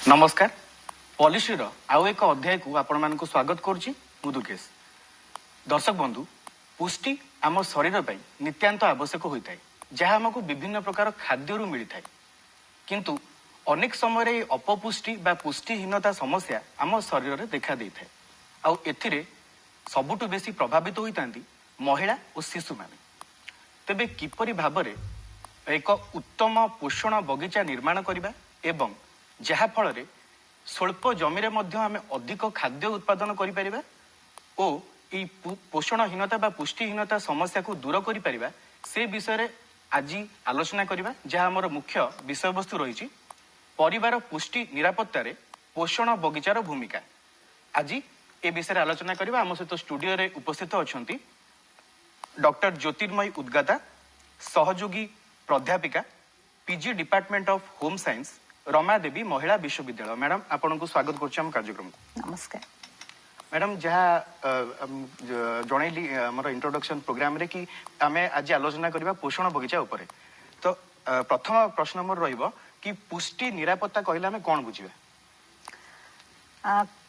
ନମସ୍କାର, ପଲିସିର ଆଉ ଏକ ଅଧ୍ୟାୟକୁ ଆପଣମାନଙ୍କୁ ସ୍ୱାଗତ କରୁଛି ମୁଁ ଦୁର୍ଗେଶ। ଦର୍ଶକ ବନ୍ଧୁ, ପୁଷ୍ଟି ଆମ ଶରୀର ପାଇଁ ନିତ୍ୟାନ୍ତ ଆବଶ୍ୟକ ହୋଇଥାଏ, ଯାହା ଆମକୁ ବିଭିନ୍ନ ପ୍ରକାର ଖାଦ୍ୟରୁ ମିଳିଥାଏ। କିନ୍ତୁ ଅନେକ ସମୟରେ ଏହି ଅପପୁଷ୍ଟି ବା ପୁଷ୍ଟିହୀନତା ସମସ୍ୟା ଆମ ଶରୀରରେ ଦେଖା ଦେଇଥାଏ। ଆଉ ଏଥିରେ ସବୁଠୁ ବେଶୀ ପ୍ରଭାବିତ ହୋଇଥାନ୍ତି ମହିଳା ଓ ଶିଶୁମାନେ। ତେବେ କିପରି ଭାବରେ ଏକ ଉତ୍ତମ ପୋଷଣ ବଗିଚା ନିର୍ମାଣ କରିବା ଏବଂ ଯାହା ଫଳରେ ସ୍ୱଳ୍ପ ଜମିରେ ମଧ୍ୟ ଆମେ ଅଧିକ ଖାଦ୍ୟ ଉତ୍ପାଦନ କରିପାରିବା ଓ ଏଇ ପୋଷଣହୀନତା ବା ପୁଷ୍ଟିହୀନତା ସମସ୍ୟାକୁ ଦୂର କରିପାରିବା, ସେ ବିଷୟରେ ଆଜି ଆଲୋଚନା କରିବା, ଯାହା ଆମର ମୁଖ୍ୟ ବିଷୟବସ୍ତୁ ରହିଛି ପରିବାର ପୁଷ୍ଟି ନିରାପତ୍ତାରେ ପୋଷଣ ବଗିଚାର ଭୂମିକା। ଆଜି ଏ ବିଷୟରେ ଆଲୋଚନା କରିବା। ଆମ ସହିତ ଷ୍ଟୁଡିଓରେ ଉପସ୍ଥିତ ଅଛନ୍ତି ଡକ୍ଟର ଜ୍ୟୋତିର୍ମୟୀ ଉଦ୍ଗାତା, ସହଯୋଗୀ ପ୍ରାଧ୍ୟାପିକା, PG Department of Home Science, Ramadevi ମହିଳା ବିଶ୍ୱବିଦ୍ୟାଳୟ। ମ୍ୟାଡାମ, ଆପଣଙ୍କୁ ସ୍ୱାଗତ କରୁଛି ଆମ କାର୍ଯ୍ୟକ୍ରମକୁ। ନମସ୍କାର। ମ୍ୟାଡାମ, ଯାହା ଜଣେଇଲି ଆମର ଇଣ୍ଟ୍ରୋଡକ୍ସନ ପ୍ରୋଗ୍ରାମରେ କି ଆମେ ଆଜି ଆଲୋଚନା କରିବା ପୋଷଣ ବଗିଚା ଉପରେ, ତ ପ୍ରଥମ ପ୍ରଶ୍ନ ମୋର ରହିବ କି ପୁଷ୍ଟି ନିରାପତ୍ତା କହିଲେ ଆମେ କଣ ବୁଝିବା?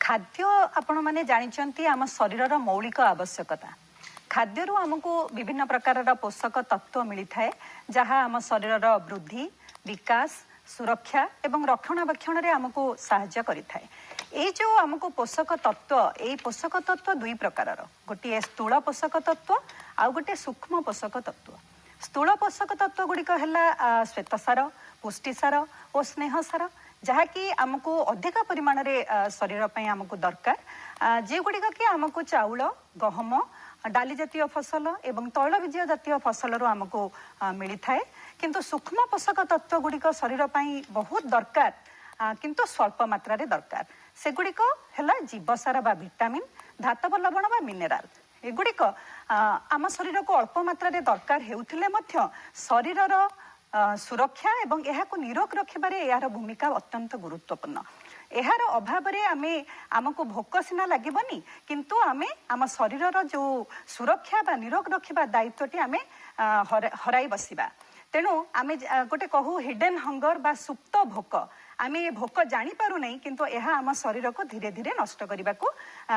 ଖାଦ୍ୟ ଆପଣମାନେ ଜାଣିଛନ୍ତି ଆମ ଶରୀରର ମୌଳିକ ଆବଶ୍ୟକତା। ଖାଦ୍ୟରୁ ଆମକୁ ବିଭିନ୍ନ ପ୍ରକାରର ପୋଷକ ତତ୍ତ୍ୱ ମିଳିଥାଏ, ଯାହା ଆମ ଶରୀରର ବୃଦ୍ଧି, ବିକାଶ, ସୁରକ୍ଷା ଏବଂ ରକ୍ଷଣାବେକ୍ଷଣରେ ଆମକୁ ସାହାଯ୍ୟ କରିଥାଏ। ଏଇ ଯେଉଁ ଆମକୁ ପୋଷକ ତତ୍ତ୍ୱ, ଏଇ ପୋଷକ ତତ୍ତ୍ୱ ଦୁଇ ପ୍ରକାରର: ଗୋଟିଏ ସ୍ଥୂଳ ପୋଷକ ତତ୍ତ୍ୱ ଆଉ ଗୋଟିଏ ସୂକ୍ଷ୍ମ ପୋଷକ ତତ୍ତ୍ୱ। ସ୍ଥୂଳ ପୋଷକ ତତ୍ତ୍ୱ ଗୁଡ଼ିକ ହେଲା ଶ୍ୱେତସାର, ପୁଷ୍ଟିସାର ଓ ସ୍ନେହସାର, ଯାହାକି ଆମକୁ ଅଧିକ ପରିମାଣରେ ଶରୀର ପାଇଁ ଆମକୁ ଦରକାର, ଯେଉଁଗୁଡ଼ିକ କି ଆମକୁ ଚାଉଳ, ଗହମ, ଡାଲି ଜାତୀୟ ଫସଲ ଏବଂ ତୈଳବୀଜ ଜାତୀୟ ଫସଲରୁ ଆମକୁ ମିଳିଥାଏ। କିନ୍ତୁ ସୂକ୍ଷ୍ମ ପୋଷକ ତତ୍ତ୍ୱ ଗୁଡ଼ିକ ଶରୀର ପାଇଁ ବହୁତ ଦରକାର, କିନ୍ତୁ ସ୍ୱଳ୍ପ ମାତ୍ରାରେ ଦରକାର। ସେଗୁଡ଼ିକ ହେଲା ଜୀବସାର ବା ଭିଟାମିନ୍, ଧାତବ ଲବଣ ବା ମିନେରାଲ। ଏଗୁଡ଼ିକ ଆମ ଶରୀରକୁ ଅଳ୍ପ ମାତ୍ରାରେ ଦରକାର ହେଉଥିଲେ ମଧ୍ୟ ଶରୀରର ସୁରକ୍ଷା ଏବଂ ଏହାକୁ ନିରୋଗ ରଖିବାରେ ଏହାର ଭୂମିକା ଅତ୍ୟନ୍ତ ଗୁରୁତ୍ୱପୂର୍ଣ୍ଣ। ଏହାର ଅଭାବରେ ଆମକୁ ଭୋକ ସିନା ଲାଗିବନି, କିନ୍ତୁ ଆମେ ଆମ ଶରୀରର ଯେଉଁ ସୁରକ୍ଷା ବା ନିରୋଗ ରଖିବା ଦାୟିତ୍ୱଟି ଆମେ ହରାଇ ବସିବା। ତେଣୁ ଆମେ ଗୋଟେ କହୁ ହିଡେନ୍ ହଙ୍ଗର ବା ସୁପ୍ତ ଭୋକ। ଆମେ ଏ ଭୋକ ଜାଣିପାରୁନାହିଁ, କିନ୍ତୁ ଏହା ଆମ ଶରୀରକୁ ଧୀରେ ଧୀରେ ନଷ୍ଟ କରିବାକୁ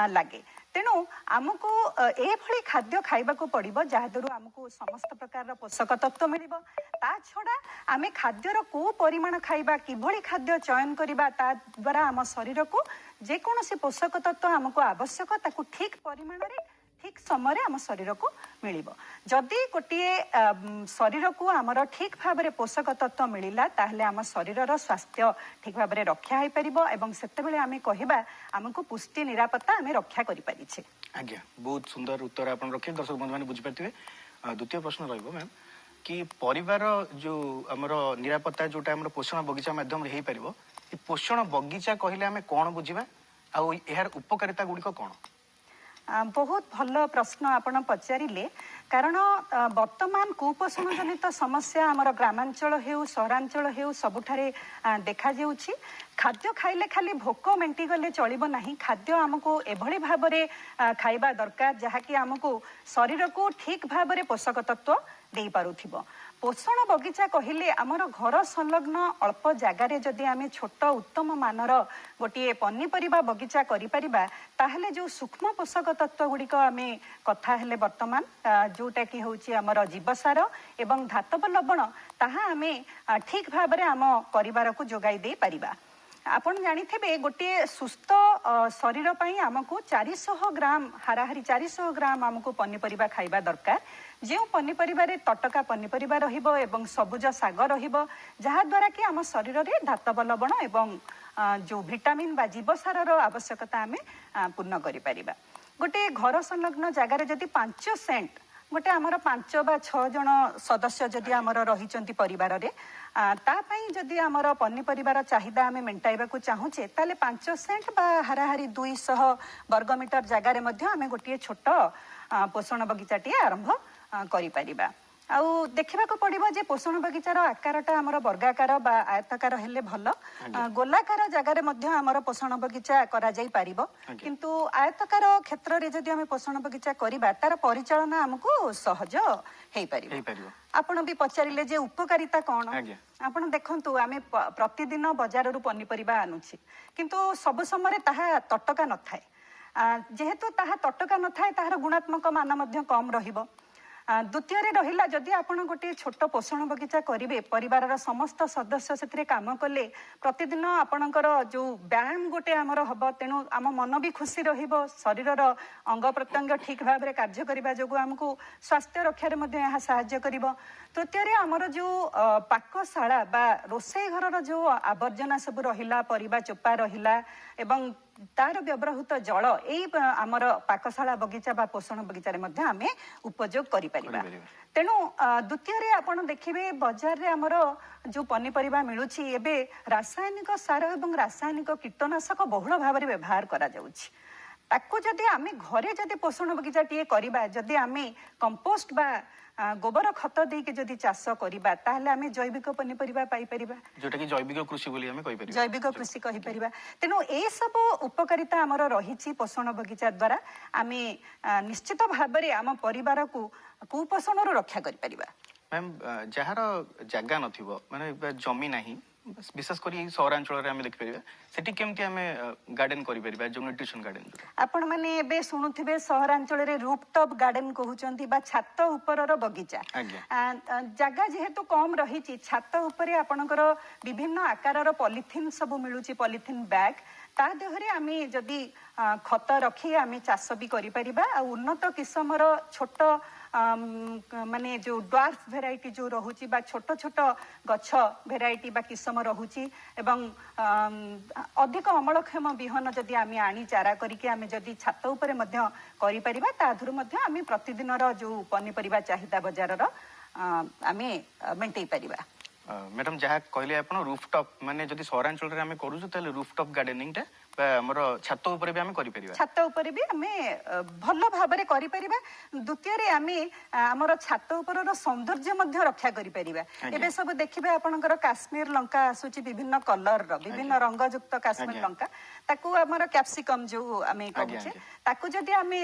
ଲାଗେ। ତେଣୁ ଆମକୁ ଏଭଳି ଖାଦ୍ୟ ଖାଇବାକୁ ପଡ଼ିବ, ଯାହାଦ୍ୱାରା ଆମକୁ ସମସ୍ତ ପ୍ରକାରର ପୋଷକ ତତ୍ତ୍ୱ ମିଳିବ। ତା ଛଡ଼ା ଆମେ ଖାଦ୍ୟର କୋଉ ପରିମାଣ ଖାଇବା, କିଭଳି ଖାଦ୍ୟ ଚୟନ କରିବା, ତା ଦ୍ୱାରା ଆମ ଶରୀରକୁ ଯେକୌଣସି ପୋଷକ ତତ୍ତ୍ୱ ଆମକୁ ଆବଶ୍ୟକ, ତାକୁ ଠିକ୍ ପରିମାଣରେ ଠିକ୍ ସମୟରେ ଆମ ଶରୀରକୁ ମିଳିବ। ଯଦି ଗୋଟିଏ ଶରୀରକୁ ଆମର ଠିକ୍ ଭାବରେ ପୋଷକ ତତ୍ତ୍ୱ ମିଳିଲା, ତାହେଲେ ଆମ ଶରୀରର ସ୍ୱାସ୍ଥ୍ୟ ଠିକ୍ ଭାବରେ ରକ୍ଷା ହେଇପାରିବ ଏବଂ ସେତେବେଳେ ଆମେ କହିବା ଆମକୁ ପୁଷ୍ଟି ନିରାପତ୍ତା ଆମେ ରକ୍ଷା କରିପାରିଛେ। ଆଜ୍ଞା, ବହୁତ ସୁନ୍ଦର ଉତ୍ତର ଆପଣ ରଖିଲେ। ଦର୍ଶକ ବନ୍ଧୁମାନେ ବୁଝିପାରିଥିବେ। ଦ୍ୱିତୀୟ ପ୍ରଶ୍ନ ରହିବ ମ୍ୟାମ୍ କି ପରିବାର ଯୋଉ ଆମର ନିରାପତ୍ତା, ଯୋଉଟା ଆମର ପୋଷଣ ବଗିଚା ମାଧ୍ୟମରେ ହେଇପାରିବ, ଏ ପୋଷଣ ବଗିଚା କହିଲେ ଆମେ କଣ ବୁଝିବା ଆଉ ଏହାର ଉପକାରିତା ଗୁଡ଼ିକ କଣ? ବହୁତ ଭଲ ପ୍ରଶ୍ନ ଆପଣ ପଚାରିଲେ, କାରଣ ବର୍ତ୍ତମାନ କୁପୋଷଣ ଜନିତ ସମସ୍ୟା ଆମର ଗ୍ରାମାଞ୍ଚଳ ହେଉ, ସହରାଞ୍ଚଳ ହେଉ, ସବୁଠାରେ ଦେଖାଯାଉଛି। ଖାଦ୍ୟ ଖାଇଲେ ଖାଲି ଭୋକ ମେଣ୍ଟିଗଲେ ଚଳିବ ନାହିଁ। ଖାଦ୍ୟ ଆମକୁ ଏଭଳି ଭାବରେ ଖାଇବା ଦରକାର, ଯାହାକି ଆମକୁ ଶରୀରକୁ ଠିକ୍ ଭାବରେ ପୋଷକ ତତ୍ତ୍ୱ ଦେଇପାରୁଥିବ। ପୋଷଣ ବଗିଚା କହିଲେ ଆମର ଘର ସଂଲଗ୍ନ ଅଳ୍ପ ଜାଗାରେ ଯଦି ଆମେ ଛୋଟ ଉତ୍ତମ ମାନର ଗୋଟିଏ ପନିପରିବା ବଗିଚା କରିପାରିବା, ତାହେଲେ ଯେଉଁ ସୂକ୍ଷ୍ମ ପୋଷକ ତତ୍ତ୍ୱ ଗୁଡ଼ିକ ଆମେ କଥା ହେଲେ ବର୍ତ୍ତମାନ, ଯୋଉଟାକି ହେଉଛି ଆମର ଜୀବସାର ଏବଂ ଧାତବ ଲବଣ, ତାହା ଆମେ ଠିକ୍ ଭାବରେ ଆମ ପରିବାରକୁ ଯୋଗାଇ ଦେଇପାରିବା। ଆପଣ ଜାଣିଥିବେ, ଗୋଟିଏ ସୁସ୍ଥ ଶରୀର ପାଇଁ ଆମକୁ 400 ଗ୍ରାମ, ହାରାହାରି 400 ଗ୍ରାମ ଆମକୁ ପନିପରିବା ଖାଇବା ଦରକାର, ଯେଉଁ ପନିପରିବାରେ ତଟକା ପନିପରିବା ରହିବ ଏବଂ ସବୁଜ ଶାଗ ରହିବ, ଯାହାଦ୍ୱାରା କି ଆମ ଶରୀରରେ ଧାତବ ଲବଣ ଏବଂ ଯେଉଁ ଭିଟାମିନ୍ ବା ଜୀବସାରର ଆବଶ୍ୟକତା ଆମେ ପୂର୍ଣ୍ଣ କରିପାରିବା। ଗୋଟିଏ ଘର ସଂଲଗ୍ନ ଜାଗାରେ ଯଦି 5 ସେଣ୍ଟ, ଗୋଟେ ଆମର 5 ବା 6 ଜଣ ସଦସ୍ୟ ଯଦି ଆମର ରହିଛନ୍ତି ପରିବାରରେ, ତା ପାଇଁ ଯଦି ଆମର ପନିପରିବାର ଚାହିଦା ଆମେ ମେଣ୍ଟାଇବାକୁ ଚାହୁଁଛେ, ତାହେଲେ 5 ସେଣ୍ଟ ବା ହାରାହାରି 200 ବର୍ଗମିଟର ଜାଗାରେ ମଧ୍ୟ ଆମେ ଗୋଟିଏ ଛୋଟ ପୋଷଣ ବଗିଚାଟିଏ ଆରମ୍ଭ କରିପାରିବା। ଆଉ ଦେଖିବାକୁ ପଡ଼ିବ ଯେ ପୋଷଣ ବଗିଚାର ଆକାରଟା ଆମର ବର୍ଗାକାର ବା ଆୟତାକାର ହେଲେ ଭଲ। ଗୋଲାକାର ଜାଗାରେ ମଧ୍ୟ ଆମର ପୋଷଣ ବଗିଚା କରାଯାଇ ପାରିବ, କିନ୍ତୁ ଆୟତାକାର କ୍ଷେତ୍ରରେ ଯଦି ଆମେ ପୋଷଣ ବଗିଚା କରିବା, ତାର ପରିଚାଳନା ଆମକୁ ସହଜ ହେଇପାରିବ। ହେଇପାରିବ। ଆପଣ ବି ପଚାରିଲେ ଯେ ଉପକାରିତା କ'ଣ। ଆପଣ ଦେଖନ୍ତୁ, ଆମେ ପ୍ରତିଦିନ ବଜାରରୁ ପନିପରିବା ଆଣୁଛେ, କିନ୍ତୁ ସବୁ ସମୟରେ ତାହା ତଟକା ନଥାଏ। ଯେହେତୁ ତାହା ତଟକା ନଥାଏ, ତାହାର ଗୁଣାତ୍ମକ ମାନ ମଧ୍ୟ କମ୍ ରହିବ। ଦ୍ୱିତୀୟରେ ରହିଲା, ଯଦି ଆପଣ ଗୋଟିଏ ଛୋଟ ପୋଷଣ ବଗିଚା କରିବେ, ପରିବାରର ସମସ୍ତ ସଦସ୍ୟ ସେଥିରେ କାମ କଲେ ପ୍ରତିଦିନ ଆପଣଙ୍କର ଯୋଉ ବ୍ୟାୟାମ ଗୋଟେ ଆମର ହବ, ତେଣୁ ଆମ ମନ ବି ଖୁସି ରହିବ। ଶରୀରର ଅଙ୍ଗ ପ୍ରତ୍ୟଙ୍ଗ ଠିକ ଭାବରେ କାର୍ଯ୍ୟ କରିବା ଯୋଗୁଁ ଆମକୁ ସ୍ୱାସ୍ଥ୍ୟ ରକ୍ଷାରେ ମଧ୍ୟ ଏହା ସାହାଯ୍ୟ କରିବ। ତୃତୀୟରେ ଆମର ଯୋଉ ପାକଶାଳା ବା ରୋଷେଇ ଘରର ଯୋଉ ଆବର୍ଜନା ସବୁ ରହିଲା, ପରିବା ଚୋପା ରହିଲା ଏବଂ ତାର ବ୍ୟବହୃତ ଜଳ, ଏଇ ଆମର ପାକଶାଳା ବଗିଚା ବା ପୋଷଣ ବଗିଚାରେ ମଧ୍ୟ ଆମେ ଉପଯୋଗ କରିପାରିବା। କରିପାରିବା। ତେଣୁ ଦ୍ୱିତୀୟରେ ଆପଣ ଦେଖିବେ, ବଜାରରେ ଆମର ଯୋଉ ପନିପରିବା ମିଳୁଛି, ଏବେ ରାସାୟନିକ ସାର ଏବଂ ରାସାୟନିକ କୀଟନାଶକ ବହୁଳ ଭାବରେ ବ୍ୟବହାର କରାଯାଉଛି। ତାକୁ ଯଦି ଆମେ ଘରେ ଯଦି ପୋଷଣ ବଗିଚାଟିଏ କରିବା, ଯଦି ଆମେ କମ୍ପୋଷ୍ଟ ବା ଗୋବର ଖତ ଦେଇକି ଯଦି ଚାଷ କରିବା, ତାହେଲେ ଆମେ ଜୈବିକ ପନିପରିବା ପାଇପାରିବା, ଯୋଉଟା କି ଜୈବିକ କୃଷି ବୋଲି ଆମେ କହିପାରିବା। ଜୈବିକ କୃଷି କହିପାରିବା। ତେଣୁ ଏସବୁ ଉପକାରିତା ଆମର ରହିଛି। ପୋଷଣ ବଗିଚା ଦ୍ୱାରା ଆମେ ନିଶ୍ଚିତ ଭାବରେ ଆମ ପରିବାରକୁ କୁପୋଷଣରୁ ରକ୍ଷା କରିପାରିବା। ମ୍ୟାମ୍, ଯାହାର ଜାଗା ନଥିବ, ମାନେ ବା ଜମି ନାହିଁ, ବିଶେଷ କରି ଏଇ ସହରାଞ୍ଚଳରେ ଆମେ ଦେଖିପାରିବା, ସେଠି କେମିତି ଆମେ ଗାର୍ଡେନ କରିପାରିବା, ଯୋଉ ନ୍ୟୁଟ୍ରିସନ ଗାର୍ଡେନ ଯୋଉଟା? ଆପଣମାନେ ଏବେ ଶୁଣୁଥିବେ, ସହରାଞ୍ଚଳରେ ରୁଫଟପ୍ ଗାର୍ଡେନ କହୁଛନ୍ତି ବା ଛାତ ଉପରର ବଗିଚା। ଜାଗା ଯେହେତୁ କମ ରହିଛି, ଛାତ ଉପରେ ଆପଣଙ୍କର ବିଭିନ୍ନ ଆକାରର ପଲିଥିନ୍ ସବୁ ମିଳୁଛି, ପଲିଥିନ୍ ବ୍ୟାଗ୍, ତା ଦେହରେ ଆମେ ଯଦି ଖତ ରଖି ଆମେ ଚାଷ ବି କରିପାରିବା। ଆଉ ଉନ୍ନତ କିସମର ଛୋଟ ମାନେ ଯୋଉ ଡ୍ୱାର୍ଫ ଭେରାଇଟି ଯୋଉ ରହୁଛି ବା ଛୋଟ ଛୋଟ ଗଛ ଭେରାଇଟି ବା କିସମ ରହୁଛି ଏବଂ ଅଧିକ ଅମଳକ୍ଷମ ବିହନ ଯଦି ଆମେ ଆଣି ଚାରା କରିକି ଆମେ ଯଦି ଛାତ ଉପରେ ମଧ୍ୟ କରିପାରିବା, ତା ଦେହରୁ ମଧ୍ୟ ଆମେ ପ୍ରତିଦିନର ଯୋଉ ପନିପରିବା ଚାହିଦା ବଜାରର ଆମେ ମେଣ୍ଟେଇ ପାରିବା। ମ୍ୟାଡାମ, ଯାହା କହିଲେ ଆପଣ, ରୁଫଟପ୍ ମାନେ ଯଦି ସହରାଞ୍ଚଳରେ ଆମେ କରୁଛୁ, ତାହେଲେ ରୁଫଟପ୍ ଗାର୍ଡେନିଂଟା ବା ଆମର ଛାତ ଉପରେ ବି ଆମେ କରିପାରିବା। ଛାତ ଉପରେ ବି ଆମେ ଭଲ ଭାବରେ କରିପାରିବା। ଦ୍ୱିତୀୟରେ ଆମେ ଆମର ଛାତ ଉପରର ସୌନ୍ଦର୍ଯ୍ୟ ମଧ୍ୟ ରକ୍ଷା କରିପାରିବା। ଏବେ ସବୁ ଦେଖିବେ, ଆପଣଙ୍କର କାଶ୍ମୀର ଲଙ୍କା ଆସୁଛି, ବିଭିନ୍ନ କଲରର, ବିଭିନ୍ନ ରଙ୍ଗଯୁକ୍ତ କାଶ୍ମୀର ଲଙ୍କା, ତାକୁ ଆମର କ୍ୟାପସିକମ୍ ଯୋଉ ଆମେ କହୁଛେ, ତାକୁ ଯଦି ଆମେ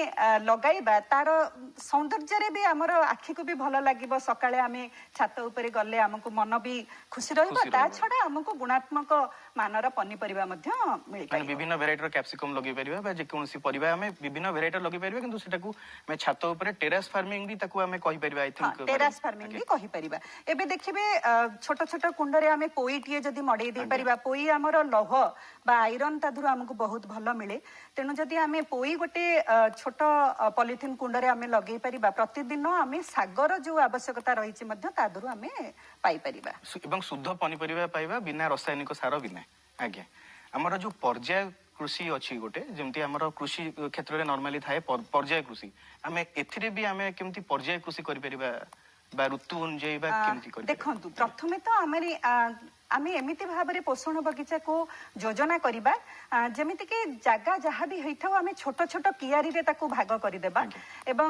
ଲଗାଇବା, ତାର ସୌନ୍ଦର୍ଯ୍ୟରେ ବି ଆମର ଆଖିକୁ ବି ଭଲ ଲାଗିବ। ସକାଳେ ଆମେ ଛାତ ଉପରେ ଗଲେ ଆମକୁ ମନ ବି ଖୁସି ରହିବ। ଖୁସି ତା ରହିବ। ଛଡା ଆମକୁ ଗୁଣାତ୍ମକ ମାନର ପନିପରିବା ମଧ୍ୟ ମାନେ ମିଳିପାରିବ। ବିଭିନ୍ନ ଭେରାଇଟିର କ୍ୟାପସିକମ୍ ଲଗେଇ ପାରିବା ବା ଯେକୌଣସି ପରିବା ଆମେ ବିଭିନ୍ନ ଭେରାଇଟିର ଲଗେଇ ପାରିବା, କିନ୍ତୁ ସେଟାକୁ ଆମେ ଛାତ ଉପରେ ଟେରାସ ଫାର୍ମିଂ ବି ତାକୁ ଆମେ କହିପାରିବା, I think. Terrace farming ବି କହିପାରିବା। ଏବେ ଦେଖିବେ, ଛୋଟ ଛୋଟ କୁଣ୍ଡରେ ଆମେ ପୋଇଟିଏ ଯଦି ମଡେଇ ଦେଇପାରିବା, ପୋଇ ଆମର ଲୌହ ବା ଆଇରନ୍ ତା ଦେହରୁ ଆମକୁ ବହୁତ ଭଲ ମିଳେ। ତେଣୁ ଯଦି ଆମେ ପୋଇ ଗୋଟେ ଛୋଟ ପଲିଥିନ୍ କୁଣ୍ଡରେ ଆମେ ଲଗେଇ ପାରିବା, ପ୍ରତିଦିନ ଆମେ ଶାଗର ଯୋଉ ଆବଶ୍ୟକତା ରହିଛି ମଧ୍ୟ ତା ଦେହରୁ ଆମେ ପାଇପାରିବା ଏବଂ ଶୁଦ୍ଧ ପନିପରିବା ପାଇବା, ବିନା ରାସାୟନିକ ସାର ବିନା। ଆଜ୍ଞା, ଆମର ଯୋଉ ପର୍ଯ୍ୟାୟ କୃଷି ଅଛି ଗୋଟେ, ଯେମିତି ଆମର କୃଷି କ୍ଷେତ୍ରରେ ନର୍ମାଲି ଥାଏ ପର୍ଯ୍ୟାୟ କୃଷି, ଆମେ ଏଥିରେ ବି ଆମେ କେମିତି ପର୍ଯ୍ୟାୟ କୃଷି କରିପାରିବା ବା ଋତୁ ଅନୁଯାୟୀ ବା କେମିତି କରିପାରିବା? ଦେଖନ୍ତୁ, ପ୍ରଥମେ ତ ଆମେ ଏମିତି ଭାବରେ ପୋଷଣ ବଗିଚାକୁ ଯୋଜନା କରିବା, ଯେମିତିକି ଜାଗା ଯାହା ବି ହେଇଥାଉ, ଆମେ ଛୋଟ ଛୋଟ କିଆରିରେ ତାକୁ ଭାଗ କରିଦେବା। ଏବଂ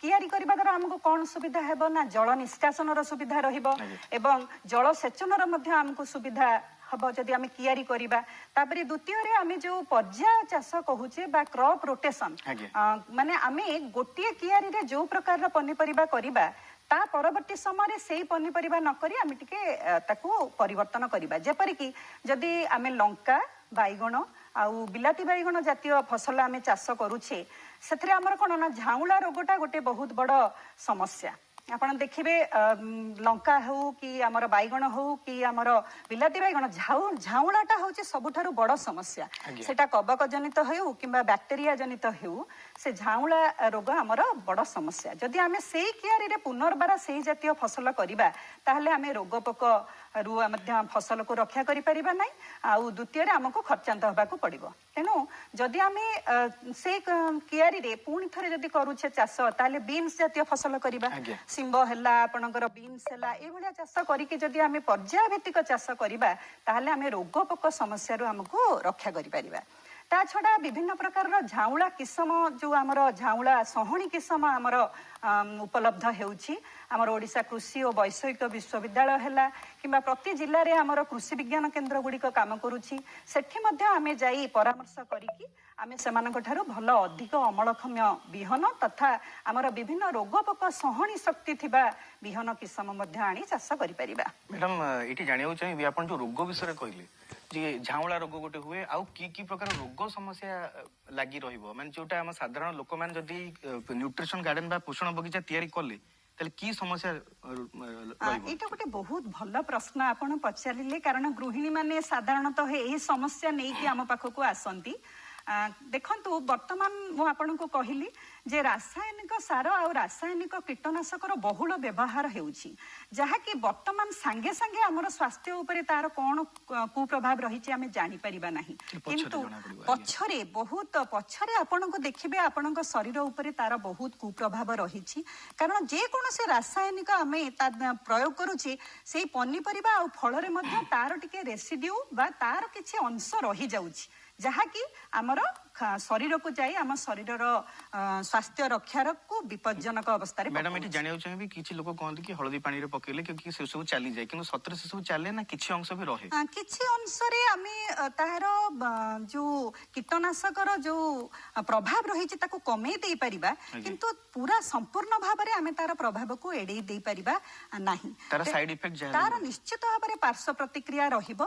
କିଆରି କରିବା ଦ୍ୱାରା ଆମକୁ କ'ଣ ସୁବିଧା ହେବ ନା, ଜଳ ନିଷ୍କାସନର ସୁବିଧା ରହିବ ଏବଂ ଜଳସେଚନର ମଧ୍ୟ ଆମକୁ ସୁବିଧା ହବ ଯଦି ଆମେ କିଆରି କରିବା। ତାପରେ ଦ୍ୱିତୀୟରେ ଆମେ ଯୋଉ ପର୍ଯ୍ୟାୟ ଚାଷ କହୁଛେ ବା କ୍ରପ୍ ରୋଟେସନ, ମାନେ ଆମେ ଗୋଟିଏ କିଆରିରେ ଯୋଉ ପ୍ରକାରର ପନିପରିବା କରିବା, ତା ପରବର୍ତ୍ତୀ ସମୟରେ ସେଇ ପନିପରିବା ନ କରି ଆମେ ଟିକେ ତାକୁ ପରିବର୍ତ୍ତନ କରିବା। ଯେପରିକି ଯଦି ଆମେ ଲଙ୍କା, ବାଇଗଣ ଆଉ ବିଲାତି ବାଇଗଣ ଜାତୀୟ ଫସଲ ଆମେ ଚାଷ କରୁଛେ, ସେଥିରେ ଆମର କ'ଣ ନା ଝାଉଁଳା ରୋଗଟା ଗୋଟେ ବହୁତ ବଡ଼ ସମସ୍ୟା। ଆପଣ ଦେଖିବେ, ଲଙ୍କା ହଉ କି ଆମର ବାଇଗଣ ହଉ କି ଆମର ବିଲାତି ବାଇଗଣ, ଝାଉଁଳାଟା ହଉଛି ସବୁଠାରୁ ବଡ଼ ସମସ୍ୟା। ସେଟା କବକ ଜନିତ ହେଉ କିମ୍ବା ବ୍ୟାକ୍ଟେରିଆ ଜନିତ ହେଉ, ସେ ଝାଉଁଳା ରୋଗ ଆମର ବଡ଼ ସମସ୍ୟା। ଯଦି ଆମେ ସେଇ କିଆରିରେ ପୁନର୍ବାର ସେଇ ଜାତୀୟ ଫସଲ କରିବା, ତାହେଲେ ଆମେ ରୋଗ ପୋକ ରୁ ମଧ୍ୟ ଫସଲକୁ ରକ୍ଷା କରିପାରିବା ନାହିଁ, ଆଉ ଦ୍ୱିତୀୟରେ ଆମକୁ ଖର୍ଚ୍ଚାନ୍ତ ହେବାକୁ ପଡ଼ିବ। ତେଣୁ ଯଦି ଆମେ ସେଇ କିଆରିରେ ପୁଣି ଥରେ ଯଦି କରୁଛେ ଚାଷ, ତାହେଲେ ବିନ୍ସ ଜାତୀୟ ଫସଲ କରିବା। ଶିମ୍ବ ହେଲା, ଆପଣଙ୍କର ବିନ୍ସ ହେଲା, ଏଇଭଳିଆ ଚାଷ କରିକି ଯଦି ଆମେ ପର୍ଯ୍ୟାୟ ଭିତ୍ତିକ ଚାଷ କରିବା, ତାହେଲେ ଆମେ ରୋଗ ପୋକ ସମସ୍ୟାରୁ ଆମକୁ ରକ୍ଷା କରିପାରିବା। ତା ଛଡ଼ା ବିଭିନ୍ନ ପ୍ରକାରର ଝାଉଁଳା କିସମ, ଯୋଉ ଆମର ଝାଉଁଳା ସହଣୀ କିସମ ଆମର ଉପଲବ୍ଧ ହେଉଛି, ଆମର ଓଡ଼ିଶା କୃଷି ଓ ବୈଷୟିକ ବିଶ୍ୱବିଦ୍ୟାଳୟ ହେଲା କିମ୍ବା ପ୍ରତି ଜିଲ୍ଲାରେ ଆମର କୃଷି ବିଜ୍ଞାନ କେନ୍ଦ୍ର ଗୁଡ଼ିକ କାମ କରୁଛି, ସେଠି ମଧ୍ୟ ଆମେ ଯାଇ ପରାମର୍ଶ କରିକି ଆମେ ସେମାନଙ୍କ ଠାରୁ ଭଲ ଅଧିକ ଅମଳକ୍ଷମ ବିହନ ତଥା ଆମର ବିଭିନ୍ନ ରୋଗ ପୋକ ସହଣୀ ଶକ୍ତି ଥିବା ବିହନ କିସମ ମଧ୍ୟ ଆଣି ଚାଷ କରିପାରିବା। ମ୍ୟାଡାମ, ଏଇଠି ଜାଣିବାକୁ ଚାହିଁବି, ଆପଣ ଯୋଉ ରୋଗ ବିଷୟରେ କହିଲେ ଯେ ଝାଉଁଳା ରୋଗ ଗୋଟେ ହୁଏ, ଆଉ କି କି ପ୍ରକାର ରୋଗ ସମସ୍ୟା ଲାଗି ରହିବ, ମାନେ ଯୋଉଟା ଆମ ସାଧାରଣ ଲୋକମାନେ ଯଦି ନ୍ୟୁଟ୍ରିସନ ଗାର୍ଡେନ ବା ପୋଷଣ ବଗିଚା ତିଆରି କଲେ ତାହେଲେ କି ସମସ୍ୟା ରହିବ? ଏଇଟା ଗୋଟେ ବହୁତ ଭଲ ପ୍ରଶ୍ନ ଆପଣ ପଚାରିଲେ, କାରଣ ଗୃହିଣୀ ମାନେ ସାଧାରଣତଃ ଏହି ସମସ୍ୟା ନେଇକି ଆମ ପାଖକୁ ଆସନ୍ତି। ଦେଖନ୍ତୁ, ବର୍ତ୍ତମାନ ମୁଁ ଆପଣଙ୍କୁ କହିଲି ଯେ ରାସାୟନିକ ସାର ଆଉ ରାସାୟନିକ କୀଟନାଶକର ବହୁଳ ବ୍ୟବହାର ହେଉଛି, ଯାହାକି ବର୍ତ୍ତମାନ ସାଙ୍ଗେ ସାଙ୍ଗେ ଆମର ସ୍ୱାସ୍ଥ୍ୟ ଉପରେ ତାର କଣ କୁପ୍ରଭାବ ରହିଛି ଆମେ ଜାଣିପାରିବା ନାହିଁ, କିନ୍ତୁ ପଛରେ ବହୁତ ପଛରେ ଆପଣଙ୍କୁ ଦେଖିବେ ଆପଣଙ୍କ ଶରୀର ଉପରେ ତାର ବହୁତ କୁପ୍ରଭାବ ରହିଛି। କାରଣ ଯେକୌଣସି ରାସାୟନିକ ଆମେ ତା ପ୍ରୟୋଗ କରୁଛେ, ସେଇ ପନିପରିବା ଆଉ ଫଳରେ ମଧ୍ୟ ତାର ଟିକେ ରେସିଡ୍ୟୁ ବା ତାର କିଛି ଅଂଶ ରହିଯାଉଛି, ଯାହାକି ଆମର ଶରୀରକୁ ଯାଇ ଆମ ଶରୀରର ସ୍ୱାସ୍ଥ୍ୟ ରକ୍ଷାରକୁ ବିପଜ୍ଜନକ ଅବସ୍ଥାରେ। ମ୍ୟାଡାମ, ଏଠି ଜାଣିବାକୁ ଚାହିଁବି, କିଛି ଲୋକ କହନ୍ତି କି ହଳଦୀ ପାଣିରେ ପକେଇଲେ କି ସେ ସବୁ ଚାଲିଯାଏ, କିନ୍ତୁ ସତରେ ସେ ସବୁ ଚାଲେ ନା କିଛି ଅଂଶ ବି ରହେ? କିଛି ଅଂଶରେ ଆମେ ତାହାର ଯୋଉ କୀଟନାଶକର ଯୋଉ ପ୍ରଭାବ ରହିଛି ତାକୁ କମେଇ ଦେଇପାରିବା, କିନ୍ତୁ ପୁରା ସମ୍ପୂର୍ଣ୍ଣ ଭାବରେ ଆମେ ତାର ପ୍ରଭାବକୁ ଏଡେଇ ଦେଇପାରିବା ନାହିଁ। ତାର ସାଇଡ ଇଫେକ୍ଟ, ତାର ନିଶ୍ଚିତ ଭାବରେ ପାର୍ଶ୍ୱ ପ୍ରତିକ୍ରିୟା ରହିବ।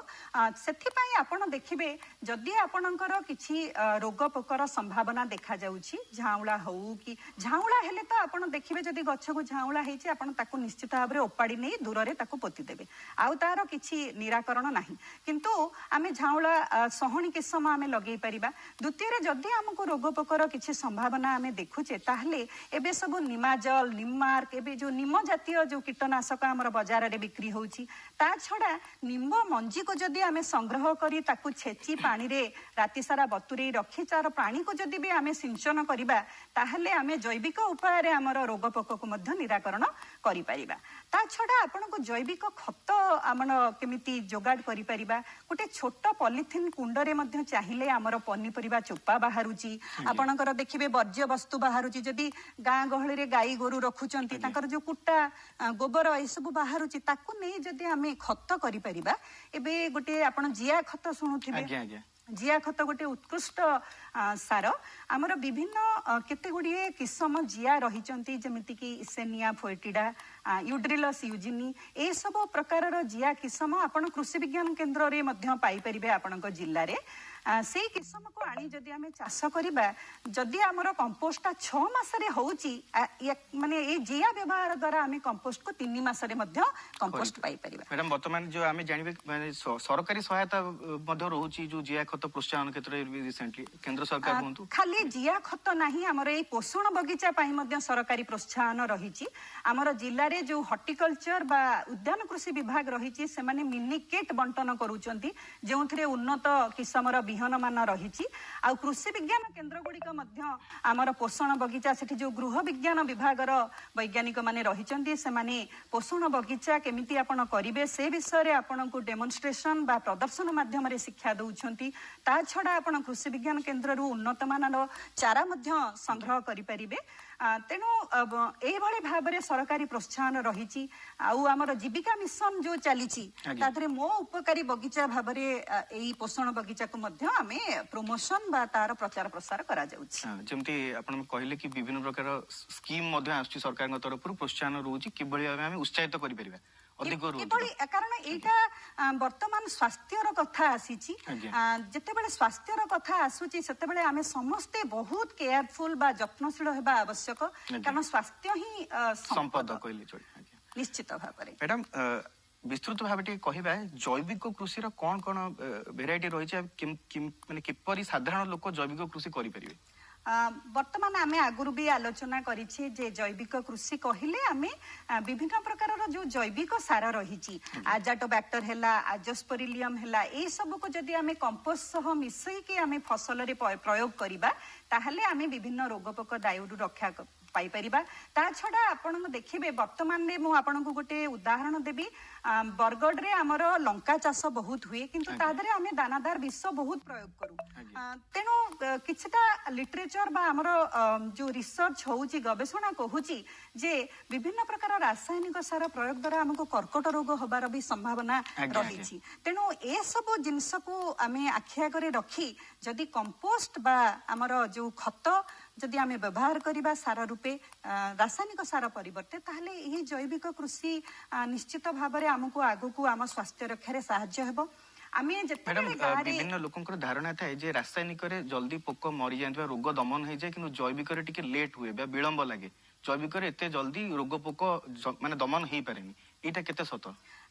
ସେଥିପାଇଁ ଆପଣ ଦେଖିବେ, ଯଦି ଆପଣଙ୍କର କିଛି ରୋଗ ପୋକର ସମ୍ଭାବନା ଦେଖାଯାଉଛି, ଝାଉଁଳା ହଉ କି, ଝାଉଁଳା ହେଲେ ତ ଆପଣ ଦେଖିବେ ଯଦି ଗଛକୁ ଝାଉଁଳା ହେଇଛି, ଆପଣ ତାକୁ ନିଶ୍ଚିତ ଭାବରେ ଓପାଡ଼ି ନେଇ ଦୂରରେ ତାକୁ ପୋତି ଦେବେ, ଆଉ ତାର କିଛି ନିରାକରଣ ନାହିଁ। କିନ୍ତୁ ଆମେ ଝାଉଁଳା ସହଣୀ କିସମ ଆମେ ଲଗେଇ ପାରିବା। ଦ୍ୱିତୀୟରେ, ଯଦି ଆମକୁ ରୋଗ ପୋକର କିଛି ସମ୍ଭାବନା ଆମେ ଦେଖୁଛେ, ତାହେଲେ ଏବେ ସବୁ ନିମାଜଲ, ନିମାର୍କ, ଏବେ ଯୋଉ ନିମ ଜାତୀୟ ଯୋଉ କୀଟନାଶକ ଆମର ବଜାରରେ ବିକ୍ରି ହଉଛି, ତା ଛଡ଼ା ନିମ୍ବ ମଞ୍ଜିକୁ ଯଦି ଆମେ ସଂଗ୍ରହ କରି ତାକୁ ଛେଚି ପାଣିରେ ରାତି ସାରା ବତୁରେଇ ରଖି ତାର ପାଣିକୁ ଯଦି ବି ଆମେ ସିଞ୍ଚନ କରିବା, ତାହେଲେ ଆମେ ଜୈବିକ ଉପାୟରେ ଆମର ରୋଗ ପୋକକୁ ମଧ୍ୟ ନିରାକରଣ କରିପାରିବା। ତା ଛଡ଼ା ଆପଣଙ୍କୁ ଜୈବିକ ଖତ ଆମର କେମିତି ଯୋଗାଡ଼ କରିପାରିବା, ଗୋଟେ ଛୋଟ ପଲିଥିନ୍ କୁଣ୍ଡରେ ମଧ୍ୟ ଚାହିଁଲେ ଆମର ପନିପରିବା ଚୋପା ବାହାରୁଛି, ଆପଣଙ୍କର ଦେଖିବେ ବର୍ଜ୍ୟ ବସ୍ତୁ ବାହାରୁଛି, ଯଦି ଗାଁ ଗହଳିରେ ଗାଈ ଗୋରୁ ରଖୁଛନ୍ତି ତାଙ୍କର ଯୋଉ କୁଟା ଗୋବର ଏସବୁ ବାହାରୁଛି, ତାକୁ ନେଇ ଯଦି ଆମେ ଖତ କରିପାରିବା। ଏବେ ଗୋଟେ ଆପଣ ଜିଆ ଖତ ଶୁଣୁଥିବେ, ଜିଆ ଖତ ଗୋଟେ ଉତ୍କୃଷ୍ଟ ସାର। ଆମର ବିଭିନ୍ନ କେତେ ଗୁଡ଼ିଏ କିସମ ଜିଆ ରହିଛନ୍ତି, ଯେମିତିକି ଇସେନିଆ ଫୋଏଟିଡା, ୟୁଡ୍ରିଲସ୍ ୟୁଜିନି, ଏସବୁ ପ୍ରକାରର ଜିଆ କିସମ ଆପଣ କୃଷି ବିଜ୍ଞାନ କେନ୍ଦ୍ରରେ ମଧ୍ୟ ପାଇପାରିବେ ଆପଣଙ୍କ ଜିଲ୍ଲାରେ। ସେଇ କିସମକୁ ଆଣି ଯଦି ଆମେ ଚାଷ କରିବା, ଯଦି ଆମର କମ୍ପୋଷ୍ଟଟା 6 ମାସରେ ହଉଛି, ମାନେ ଏଇ ଜିଆ ବ୍ୟବହାର ଦ୍ୱାରା ଆମେ କମ୍ପୋଷ୍ଟକୁ 3 ମାସରେ ମଧ୍ୟ କମ୍ପୋଷ୍ଟ ପାଇପାରିବା। ମ୍ୟାଡାମ, ବର୍ତ୍ତମାନ ଯୋଉ ଆମେ ଜାଣିବେ, ମାନେ ସରକାରୀ ସହାୟତା ମଧ୍ୟ ରହୁଛି ଯୋଉ ଜିଆ ଖତ ପ୍ରୋତ୍ସାହନ କ୍ଷେତ୍ରରେ ରିସେଣ୍ଟଲି କେନ୍ଦ୍ର ସରକାର ହୁଅନ୍ତୁ? ଖାଲି ଜିଆ ଖତ ନାହିଁ, ଆମର ଏଇ ପୋଷଣ ବଗିଚା ପାଇଁ ମଧ୍ୟ ସରକାରୀ ପ୍ରୋତ୍ସାହନ ରହିଛି। ଆମର ଜିଲ୍ଲାରେ ଯୋଉ ହର୍ଟିକଲଚର ବା ଉଦ୍ୟାନ କୃଷି ବିଭାଗ ରହିଛି, ସେମାନେ ମିନି କିଟ୍ ବଣ୍ଟନ କରୁଛନ୍ତି, ଯେଉଁଥିରେ ଉନ୍ନତ କିସମର ବିହନ ମାନ ରହିଛି। ଆଉ କୃଷି ବିଜ୍ଞାନ କେନ୍ଦ୍ର ଗୁଡ଼ିକ ମଧ୍ୟ ଆମର ପୋଷଣ ବଗିଚା, ସେଠି ଯୋଉ ଗୃହ ବିଜ୍ଞାନ ବିଭାଗର ବୈଜ୍ଞାନିକ ମାନେ ରହିଛନ୍ତି, ସେମାନେ ପୋଷଣ ବଗିଚା କେମିତି ଆପଣ କରିବେ ସେ ବିଷୟରେ ଆପଣଙ୍କୁ ଡେମନଷ୍ଟ୍ରେସନ ବା ପ୍ରଦର୍ଶନ ମାଧ୍ୟମରେ ଶିକ୍ଷା ଦଉଛନ୍ତି। ତା ଛଡ଼ା ଆପଣ କୃଷି ବିଜ୍ଞାନ କେନ୍ଦ୍ରରୁ ଉନ୍ନତ ମାନର ଚାରା ମଧ୍ୟ ସଂଗ୍ରହ କରିପାରିବେ। ତେଣୁ ଏଇଭଳି ଭାବରେ ସରକାରୀ ପ୍ରୋତ୍ସାହନ ରହିଛି। ଆଉ ଆମର ଜୀବିକା ମିଶନ ଯୋଉ ଚାଲିଛି, ତା ଦେହରେ ମୋ ଉପକାରୀ ବଗିଚା ଭାବରେ ଏଇ ପୋଷଣ ବଗିଚାକୁ ମଧ୍ୟ ଆମେ ପ୍ରମୋସନ ବା ତାର ପ୍ରଚାର ପ୍ରସାର କରାଯାଉଛି। ଯେମିତି ଆପଣ କହିଲେ କି ବିଭିନ୍ନ ପ୍ରକାର ସ୍କିମ୍ ମଧ୍ୟ ଆସୁଛି ସରକାରଙ୍କ ତରଫରୁ, ପ୍ରୋତ୍ସାହନ ରହୁଛି, କିଭଳି ଭାବେ ଆମେ ଉତ୍ସାହିତ କରିପାରିବା ଅଧିକରୁ? କିଭଳି, କାରଣ ଏଇଟା ବର୍ତ୍ତମାନ ସ୍ୱାସ୍ଥ୍ୟର କଥା ଆସିଛି। ଯେତେବେଳେ ସ୍ୱାସ୍ଥ୍ୟର କଥା ଆସୁଛି, ସେତେବେଳେ ଆମେ ସମସ୍ତେ ବହୁତ କେୟାରଫୁଲ ବା ଯତ୍ନଶୀଳ ହେବା ଆବଶ୍ୟକ, କାରଣ ସ୍ୱାସ୍ଥ୍ୟ ହିଁ ସମ୍ପଦ କହିଲେ ଚଳେ। ନିଶ୍ଚିତ ଭାବରେ। ମ୍ୟାଡାମ, ବିସ୍ତୃତ ଭାବେ ଟିକେ କହିବା, ଜୈବିକ କୃଷିର କଣ କଣ ଭେରାଇଟି ରହିଛି, ମାନେ କିପରି ସାଧାରଣ ଲୋକ ଜୈବିକ କୃଷି କରିପାରିବେ? ବର୍ତ୍ତମାନ ଆମେ ଆଗରୁ ବି ଆଲୋଚନା କରିଛେ ଯେ ଜୈବିକ କୃଷି କହିଲେ ଆମେ ବିଭିନ୍ନ ପ୍ରକାରର ଯୋଉ ଜୈବିକ ସାର ରହିଛି, ଆଜାଟୋବ୍ୟାକ୍ଟର ହେଲା, ଆଜୋସ୍ପରିଲିୟମ ହେଲା, ଏଇ ସବୁକୁ ଯଦି ଆମେ କମ୍ପୋଷ୍ଟ ସହ ମିଶେଇକି ଆମେ ଫସଲରେ ପ୍ରୟୋଗ କରିବା, ତାହେଲେ ଆମେ ବିଭିନ୍ନ ରୋଗ ପୋକ ଦାୟୁରୁ ରକ୍ଷା ପାଇପାରିବା। ତା ଛଡ଼ା ଆପଣ ଦେଖିବେ, ବର୍ତ୍ତମାନରେ ମୁଁ ଆପଣଙ୍କୁ ଗୋଟେ ଉଦାହରଣ ଦେବି, ବରଗଡ଼ରେ ଆମର ଲଙ୍କା ଚାଷ ବହୁତ ହୁଏ, କିନ୍ତୁ ତା ଦେହରେ ଆମେ ଦାନାଦାର ବିଷ ବହୁତ ପ୍ରୟୋଗ କରୁ। ତେଣୁ କିଛିଟା ଲିଟରେଚର ବା ଆମର ଯୋଉ ରିସର୍ଚ୍ଚ ହଉଛି, ଗବେଷଣା କହୁଛି ଯେ ବିଭିନ୍ନ ପ୍ରକାର ରାସାୟନିକ ସାର ପ୍ରୟୋଗ ଦ୍ୱାରା ଆମକୁ କର୍କଟ ରୋଗ ହବାର ବି ସମ୍ଭାବନା ରହିଛି। ତେଣୁ ଏସବୁ ଜିନିଷକୁ ଆମେ ଆଖି ଆଗରେ ରଖି ଯଦି କମ୍ପୋଷ୍ଟ ବା ଆମର ଯୋଉ ଖତ ଯଦି ଆମେ ବ୍ୟବହାର କରିବା ସାର ରୂପେ ରାସାୟନିକ ସାର ପରିବର୍ତ୍ତେ, ତାହେଲେ ଏହି ଜୈବିକ କୃଷି ନିଶ୍ଚିତ ଭାବରେ ଆମକୁ ଆଗକୁ ଆମ ସ୍ୱାସ୍ଥ୍ୟ ରକ୍ଷାରେ ସାହାଯ୍ୟ ହେବ। ଆମେ ମ୍ୟାଡାମ, ଯେତେବେଳେ ଗାଁରେ ବିଭିନ୍ନ ଲୋକଙ୍କର ଧାରଣା ଥାଏ ଯେ ରାସାୟନିକରେ ଜଲ୍ଦି ପୋକ ମରିଯାଆନ୍ତି ବା ରୋଗ ଦମନ ହେଇଯାଏ, କିନ୍ତୁ ଜୈବିକରେ ଟିକେ ଲେଟ୍ ହୁଏ ବା ବିଳମ୍ବ ଲାଗେ, ଜୈବିକରେ ଏତେ ଜଲ୍ଦି ରୋଗ ପୋକ ମାନେ ଦମନ ହେଇପାରେନି। ଏଇଟା କେତେ ସତ?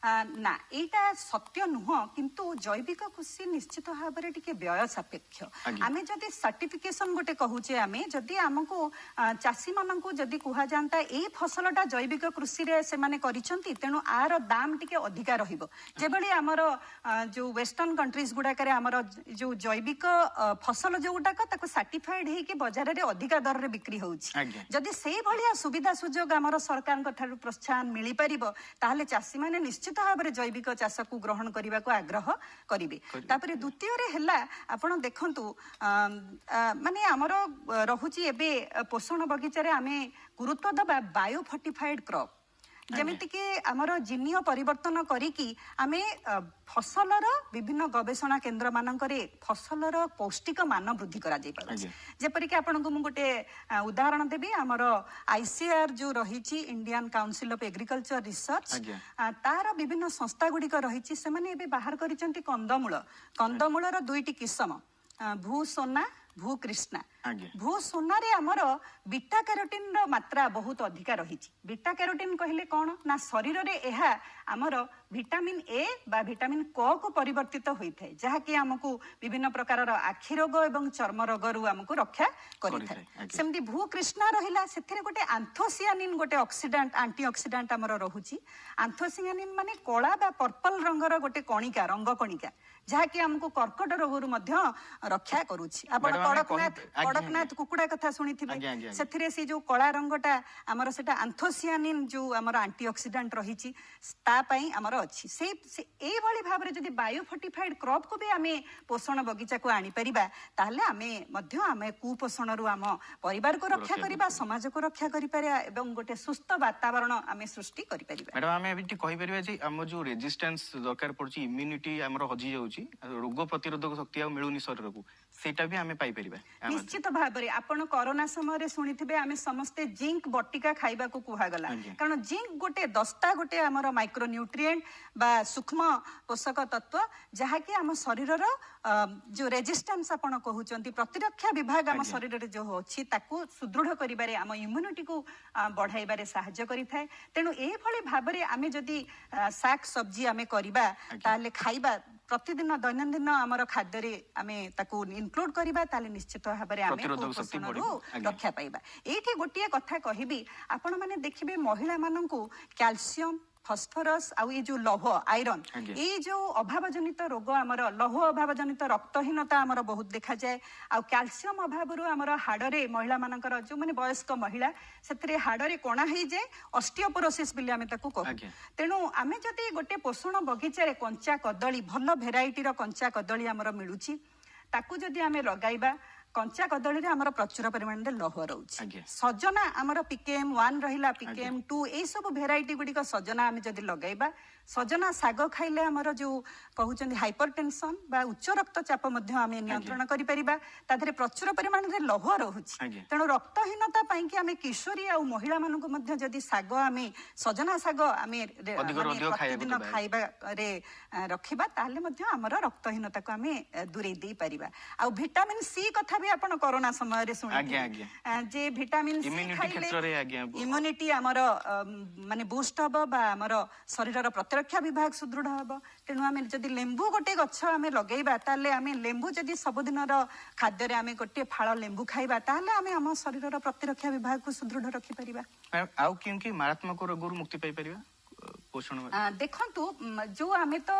ନା, ଏଇଟା ସତ୍ୟ ନୁହଁ, କିନ୍ତୁ ଜୈବିକ କୃଷି ନିଶ୍ଚିତ ଭାବରେ ଟିକେ ବ୍ୟୟ ସାପେକ୍ଷ। ଆମେ ଯଦି ସାର୍ଟିଫିକେସନ ଗୋଟେ କହୁଛେ, ଆମେ ଯଦି ଆମକୁ ଚାଷୀମାନଙ୍କୁ ଯଦି କୁହାଯାଆନ୍ତା ଏଇ ଫସଲଟା ଜୈବିକ କୃଷିରେ ସେମାନେ କରିଛନ୍ତି, ତେଣୁ ଆର ଦାମ ଟିକେ ଅଧିକା ରହିବ। ଯେଭଳି ଆମର ଯୋଉ ୱେଷ୍ଟର୍ଣ୍ଣ କଣ୍ଟ୍ରିଜ ଗୁଡାକରେ ଆମର ଯୋଉ ଜୈବିକ ଫସଲ ଯୋଉଗୁଡାକ ତାକୁ ସାର୍ଟିଫାଇଡ ହେଇକି ବଜାରରେ ଅଧିକା ଦରରେ ବିକ୍ରି ହଉଛି, ଯଦି ସେଇଭଳିଆ ସୁବିଧା ସୁଯୋଗ ଆମର ସରକାରଙ୍କ ଠାରୁ ପ୍ରୋତ୍ସାହନ ମିଳିପାରିବ, ତାହେଲେ ଚାଷୀମାନେ ନିଶ୍ଚିତ ଭାବରେ ଜୈବିକ ଚାଷକୁ ଗ୍ରହଣ କରିବାକୁ ଆଗ୍ରହ କରିବେ। ତାପରେ ଦ୍ୱିତୀୟରେ ହେଲା, ଆପଣ ଦେଖନ୍ତୁ, ମାନେ ଆମର ରହୁଛି ଏବେ ପୋଷଣ ବଗିଚାରେ ଆମେ ଗୁରୁତ୍ୱ ଦେବା ବାୟୋ ଫର୍ଟିଫାଇଡ କ୍ରପ୍, ଯେମିତିକି ଆମର ଜିନୀୟ ପରିବର୍ତ୍ତନ କରିକି ଆମେ ଫସଲର ବିଭିନ୍ନ ଗବେଷଣା କେନ୍ଦ୍ର ମାନଙ୍କରେ ଫସଲର ପୌଷ୍ଟିକ ମାନ ବୃଦ୍ଧି କରାଯାଇ ପାରୁଛି। ଯେପରିକି ଆପଣଙ୍କୁ ମୁଁ ଗୋଟେ ଉଦାହରଣ ଦେବି। ଆମର ଆଇସିଆର ଯୋଉ ରହିଛି, Indian council of agriculture research, ତାର ବିଭିନ୍ନ ସଂସ୍ଥା ଗୁଡ଼ିକ ରହିଛି, ସେମାନେ ଏବେ ବାହାର କରିଛନ୍ତି କନ୍ଦମୂଳ। କନ୍ଦମୂଳର ଦୁଇଟି କିସମ, ଭୂ ସୋନା, ଭୂ କୃଷ୍ଣା। ଭୂ ସୋନାରେ ଆମର ବିଟା କ୍ୟାରୋଟିନର ମାତ୍ରା ବହୁତ ଅଧିକା ରହିଛି। ବିଟା କ୍ୟାରୋଟିନ କହିଲେ କଣ ନା ଶରୀରରେ ଏହା ଆମର ଭିଟାମିନ ଏ ବା ଭିଟାମିନ କ କୁ ପରିବର୍ତ୍ତିତ ହୋଇଥାଏ, ଯାହାକି ଆମକୁ ବିଭିନ୍ନ ପ୍ରକାରର ଆଖି ରୋଗ ଏବଂ ଚର୍ମ ରୋଗରୁ ଆମକୁ ରକ୍ଷା କରିଥାଏ। ସେମିତି ଭୂ କୃଷ୍ଣା ରହିଲା, ସେଥିରେ ଗୋଟେ ଆନ୍ଥୋସିଆନିନ, ଗୋଟେ ଅକ୍ସିଡାଣ୍ଟ, ଆଣ୍ଟି ଅକ୍ସିଡାଣ୍ଟ ଆମର ରହୁଛି। ଆନ୍ଥୋସିଆନିନ ମାନେ କଳା ବା ପର୍ପଲ ରଙ୍ଗର ଗୋଟେ କଣିକା, ରଙ୍ଗ କଣିକା, ଯାହାକି ଆମକୁ କର୍କଟ ରୋଗରୁ ମଧ୍ୟ ରକ୍ଷା କରୁଛି। ଆପଣ ମ୍ୟାଡାମ, ଆମେ କଡ଼କନାଥ କଡ଼କନାଥ କୁକୁଡ଼ା କଥା ଶୁଣିଥିବେ, ଆଜ୍ଞା ଆଜ୍ଞା ଆଜ୍ଞା ସେଥିରେ ସେ ଯୋଉ କଳା ରଙ୍ଗଟା ଆମର ସେଟା ଆନ୍ଥୋସିଆନିନ ଯୋଉ ଆମର ଆଣ୍ଟି ଅକ୍ସିଡାଣ୍ଟ ରହିଛି ତା ପାଇଁ ଆମର ଅଛି। ସେଇ ଏଇଭଳି ଭାବରେ ଯଦି ବାୟୋ ଫର୍ଟିଫାଇଡ କ୍ରପକୁ ବି ଆମେ ପୋଷଣ ବଗିଚାକୁ ଆଣିପାରିବା, ତାହେଲେ ଆମେ ମଧ୍ୟ ଆମେ କୁପୋଷଣରୁ ଆମ ପରିବାରକୁ ରକ୍ଷା ରକ୍ଷା କରିବା, କରିପାରିବା। ସମାଜକୁ ରକ୍ଷା କରିପାରିବା ଏବଂ ଗୋଟେ ସୁସ୍ଥ ବାତାବରଣ ଆମେ ସୃଷ୍ଟି କରିପାରିବା। ମ୍ୟାଡାମ, ଆମେ ଏମିତି କହିପାରିବା ଯେ ଆମର ଯୋଉ ରେଜିଷ୍ଟାନ୍ସ ଦରକାର ପଡୁଛି, ଇମ୍ୟୁନିଟି ଆମର ହଜି ଯାଉଛି, ରୋଗ ପ୍ରତିରୋଧକ ଶକ୍ତି ଆଉ ମିଳୁନି ଶରୀରକୁ, ସେଇଟା ବି ଆମେ ପାଇପାରିବା ୟା ମାଧ୍ୟମରେ? ନିଶ୍ଚିତ ଭାବରେ। ଆପଣ କରୋନା ସମୟରେ ଶୁଣିଥିବେ, ଆମେ ସମସ୍ତେ ଜିଙ୍କ ବଟିକା ଖାଇବାକୁ କୁହାଗଲା, କାରଣ ଜିଙ୍କ ଗୋଟେ ଦସ୍ତା, ଗୋଟେ ଆମର ମାଇକ୍ରୋନ୍ୟୁଟ୍ରିଏଣ୍ଟ ବା ସୂକ୍ଷ୍ମ ପୋଷକ ତତ୍ତ୍ୱ, ଯାହାକି ଆମ ଶରୀରର ଯୋଉ ରେଜିଷ୍ଟାନ୍ସ ଆପଣ କହୁଛନ୍ତି, ପ୍ରତିରକ୍ଷା ବିଭାଗ ଆମ ଶରୀରରେ ଯୋଉ ଅଛି ତାକୁ ସୁଦୃଢ କରିବାରେ, ଆମ ଇମ୍ୟୁନିଟିକୁ ବଢାଇବାରେ ସାହାଯ୍ୟ କରିଥାଏ। ତେଣୁ ଏଇଭଳି ଭାବରେ ଆମେ ଯଦି ଶାକ ସବଜି ଆମେ କରିବା, ତାହେଲେ ଖାଇବା ପ୍ରତିଦିନ ଦୈନନ୍ଦିନ ଆମର ଖାଦ୍ୟରେ ଆମେ ତାକୁ ଇନକ୍ଲୁଡ କରିବା, ତାହେଲେ ନିଶ୍ଚିତ ଭାବରେ ଆମେ ପ୍ରତିରୋଧକ ଶକ୍ତି କୁପୋଷଣରୁ ବଢିବ। ରକ୍ଷା ପାଇବା। ଏଇଠି ଗୋଟିଏ କଥା କହିବି, ଆପଣମାନେ ଦେଖିବେ ମହିଳାମାନଙ୍କୁ କ୍ୟାଲସିୟମ, ଫସଫରସ୍ ଆଉ ଏଇ ଯୋଉ ଲୌହ, ଆଇରନ୍, ଏଇ ଯୋଉ ଅଭାବଜନିତ ରୋଗ, ଆମର ଲୌହ ଅଭାବଜନିତ ରକ୍ତହୀନତା ଆମର ବହୁତ ଦେଖାଯାଏ। ଆଉ କ୍ୟାଲସିୟମ ଅଭାବରୁ ଆମର ହାଡରେ ମହିଳାମାନଙ୍କର, ଯୋଉମାନେ ବୟସ୍କ ମହିଳା, ସେଥିରେ ହାଡରେ କଣା ହେଇଯାଏ, ଅଷ୍ଟିଓପୋରୋସିସ୍ ବୋଲି ଆମେ ତାକୁ କହୁ। ତେଣୁ ଆମେ ଯଦି ଗୋଟେ ପୋଷଣ ବଗିଚାରେ କଞ୍ଚା କଦଳୀ, ଭଲ ଭେରାଇଟିର କଞ୍ଚା କଦଳୀ ଆମର ମିଳୁଛି, ତାକୁ ଯଦି ଆମେ ଲଗାଇବା, କଞ୍ଚା କଦଳୀରେ ଆମର ପ୍ରଚୁର ପରିମାଣରେ ଲୌହ ରହୁଛି। ସଜନା ଆମର ପିକେଏମ୍ 1 ରହିଲା, ପିକେଏମ୍ 2, ଏଇ ସବୁ ଭେରାଇଟି ଗୁଡ଼ିକ ସଜନା ଆମେ ଯଦି ଲଗାଇବା, ସଜନା ଶାଗ ଖାଇଲେ ଆମର ଯୋଉ କହୁଛନ୍ତି ହାଇପର ଟେନସନ ବା ଉଚ୍ଚ ରକ୍ତଚାପ ମଧ୍ୟ ଆମେ ନିୟନ୍ତ୍ରଣ କରିପାରିବା। ତା ଦେହରେ ପ୍ରଚୁର ପରିମାଣରେ ଲୌହ ରହୁଛି। ତେଣୁ ରକ୍ତହୀନତା ପାଇଁକି ଆମେ କିଶୋରୀ ଆଉ ମହିଳାମାନଙ୍କୁ ମଧ୍ୟ ଯଦି ଶାଗ ଆମେ ସଜନା ଶାଗ ଆମେ ଅଧିକରୁ ମାନେ ଅଧିକ ଖାଇବାକୁ ପ୍ରତିଦିନ ଦେବା। ଖାଇବାରେ ରଖିବା, ତାହେଲେ ମଧ୍ୟ ଆମର ରକ୍ତହୀନତାକୁ ଆମେ ଦୂରେଇ ଦେଇପାରିବା। ଆଉ ଭିଟାମିନ ସି କଥା ବି ଆପଣ କରୋନା ସମୟରେ ଶୁଣିଥିବେ ଯେ ଭିଟାମିନ ସି ଇମ୍ୟୁନିଟି ଖାଇଲେ କ୍ଷେତ୍ରରେ ଆଜ୍ଞା ଇମ୍ୟୁନିଟି ଆମର ମାନେ ବୁଷ୍ଟ ହବ ବା ଆମର ଶରୀରର ପ୍ରତିରକ୍ଷା ବିଭାଗ ସୁଦୃଢ ହବ। ତେଣୁ ଆମେ ଯଦି ଲେମ୍ବୁ ଗୋଟେ ଗଛ ଆମେ ଲଗେଇବା, ତାହେଲେ ଆମେ ଲେମ୍ବୁ ଯଦି ସବୁଦିନର ଖାଦ୍ୟରେ ଆମେ ଗୋଟିଏ ଫାଳ ଲେମ୍ବୁ ଖାଇବା, ତାହେଲେ ଆମେ ଆମ ଶରୀରର ପ୍ରତିରକ୍ଷା ବିଭାଗକୁ ସୁଦୃଢ ରଖିପାରିବା। ମ୍ୟାଡ଼ାମ, ଆଉ କେଉଁ କେଉଁ ମାରାତ୍ମକ ରୋଗରୁ ମୁକ୍ତି ପାଇପାରିବା ପୋଷଣ? ଦେଖନ୍ତୁ, ଯୋଉ ଆମେ ତ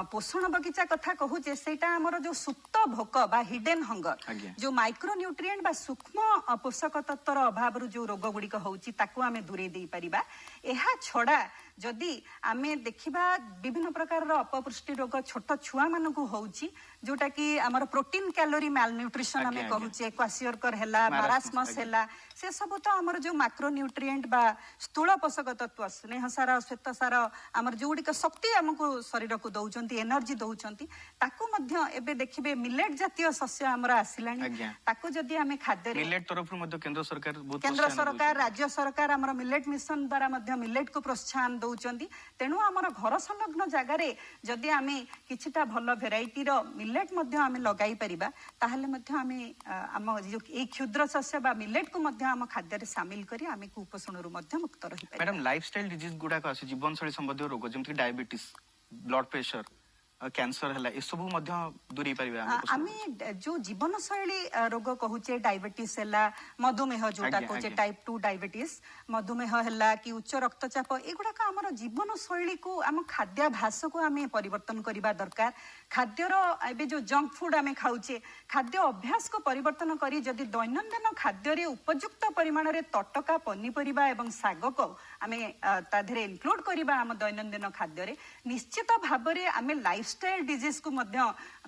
ପୋଷଣ ବଗିଚା କଥା କହୁଛେ, ସେଇଟା ଆମର ଯୋଉ ସୁପ୍ତ ଭୋକ ବା ହିଡେନ ହଙ୍ଗର, ଯୋଉ ମାଇକ୍ରୋନ୍ୟୁଟ୍ରିଏଣ୍ଟ ବା ସୂକ୍ଷ୍ମ ପୋଷକ ତତ୍ତ୍ୱର ଅଭାବରୁ ଯୋଉ ରୋଗ ଗୁଡ଼ିକ ହଉଛି, ତାକୁ ଆମେ ଦୂରେଇ ଦେଇପାରିବା। ଏହା ଛଡା ଯଦି ଆମେ ଦେଖିବା ବିଭିନ୍ନ ପ୍ରକାରର ଅପପୁଷ୍ଟି ରୋଗ ଛୋଟ ଛୁଆମାନଙ୍କୁ ହଉଛି, ଯୋଉଟା କି ଆମର ପ୍ରୋଟିନ କ୍ୟାଲୋରି ମାଲନ୍ୟୁଟ୍ରିସନ ଆମେ କହୁଛେ, କ୍ୱାସିଓରକର ହେଲା, ମାରାସ୍ମସ୍, ମାରାସ୍ମସ୍ ହେଲା, ସେ ସବୁ ତ ଆମର ଯୋଉ ମାକ୍ରୋନ୍ୟୁଟ୍ରିଏଣ୍ଟ ବା ସ୍ଥୂଳ ପୋଷକ ତତ୍ତ୍ୱ, ସ୍ନେହ ସାର, ଶ୍ୱେତ ସାର, ଆମର ଯୋଉଗୁଡ଼ିକ ଶକ୍ତି ଆମକୁ ଶରୀରକୁ ଦଉଛନ୍ତି, ଏନର୍ଜି ଦଉଛନ୍ତି, ତାକୁ ମଧ୍ୟ ଏବେ ଦେଖିବେ ମିଲେଟ ଜାତୀୟ ଶସ୍ୟ ଆମର ଆସିଲାଣି। ତାକୁ ଯଦି ଆମେ ଖାଦ୍ୟରେ ମିଲେଟ ତରଫରୁ ମଧ୍ୟ କେନ୍ଦ୍ର ସରକାର ବହୁତ କେନ୍ଦ୍ର ପ୍ରୋତ୍ସାହନ ସରକାର, ଦଉଛନ୍ତି। ରାଜ୍ୟ ସରକାର ଆମର ମିଲେଟ ମିଶନ ଦ୍ୱାରା ମଧ୍ୟ ମିଲେଟକୁ ପ୍ରୋତ୍ସାହନ ଦଉଛନ୍ତି। ତେଣୁ ଆମର ଘର ସଂଲଗ୍ନ ଜାଗାରେ ଯଦି ଆମେ କିଛିଟା ଭଲ ଭେରାଇଟିର ମିଲେଟ ମଧ୍ୟ ଆମେ ଲଗାଇ ପାରିବା, ତାହେଲେ ମଧ୍ୟ ଆମେ ଆମ ଯୋଉ ଏଇ କ୍ଷୁଦ୍ର ଶସ୍ୟ ବା ମିଲେଟକୁ ମଧ୍ୟ ଆମ ଖାଦ୍ୟରେ ସାମିଲ କରି ଆମେ କୁପୋଷଣରୁ ମଧ୍ୟ ମୁକ୍ତ ରହିପାରିବା। ମ୍ୟାଡାମ, ଲାଇଫଷ୍ଟାଇଲ ଡିଜିଜ ଗୁଡାକ ଅଛି, ଜୀବନଶୈଳୀ ସମ୍ବନ୍ଧୀୟ ରୋଗ, ଯେମିତି ଡାଇବେଟିସ୍, ବ୍ଲଡ ପ୍ରେସର, କ୍ୟାନ୍ସର ହେଲା, ଏସବୁ ମଧ୍ୟ ଦୂରେଇ ପାରିବା ଆମେ ପୋଷଣ? ଆମେ ଯୋଉ ଜୀବନଶୈଳୀ ରୋଗ କହୁଛେ, ଡାଇବେଟିସ୍ ହେଲା, ମଧୁମେହ ଯୋଉଟା କହୁଛେ, ଟାଇପ 2 ଡାଇବେଟିସ୍, ମଧୁମେହ ହେଲା କି ଉଚ୍ଚ ରକ୍ତଚାପ, ଏଗୁଡାକ ଆମର ଜୀବନଶୈଳୀକୁ, ଆମ ଖାଦ୍ୟାଭ୍ୟାସକୁ ଆମେ ପରିବର୍ତ୍ତନ କରିବା ଦରକାର। ଖାଦ୍ୟର ଏବେ ଯୋଉ ଜଙ୍କ ଫୁଡ ଆମେ ଖାଉଛେ, ଖାଦ୍ୟ ଅଭ୍ୟାସକୁ ପରିବର୍ତ୍ତନ କରି ଯଦି ଦୈନନ୍ଦିନ ଖାଦ୍ୟରେ ଉପଯୁକ୍ତ ପରିମାଣରେ ତଟକା ପନିପରିବା ଏବଂ ଶାଗକୁ ଆମେ ତା ଦେହରେ ଇନକ୍ଲୁଡ କରିବା ଆମ ଦୈନନ୍ଦିନ ଖାଦ୍ୟରେ, ନିଶ୍ଚିତ ଭାବରେ ଆମେ ଲାଇଫଷ୍ଟାଇଲ ଡିଜିଜକୁ ମଧ୍ୟ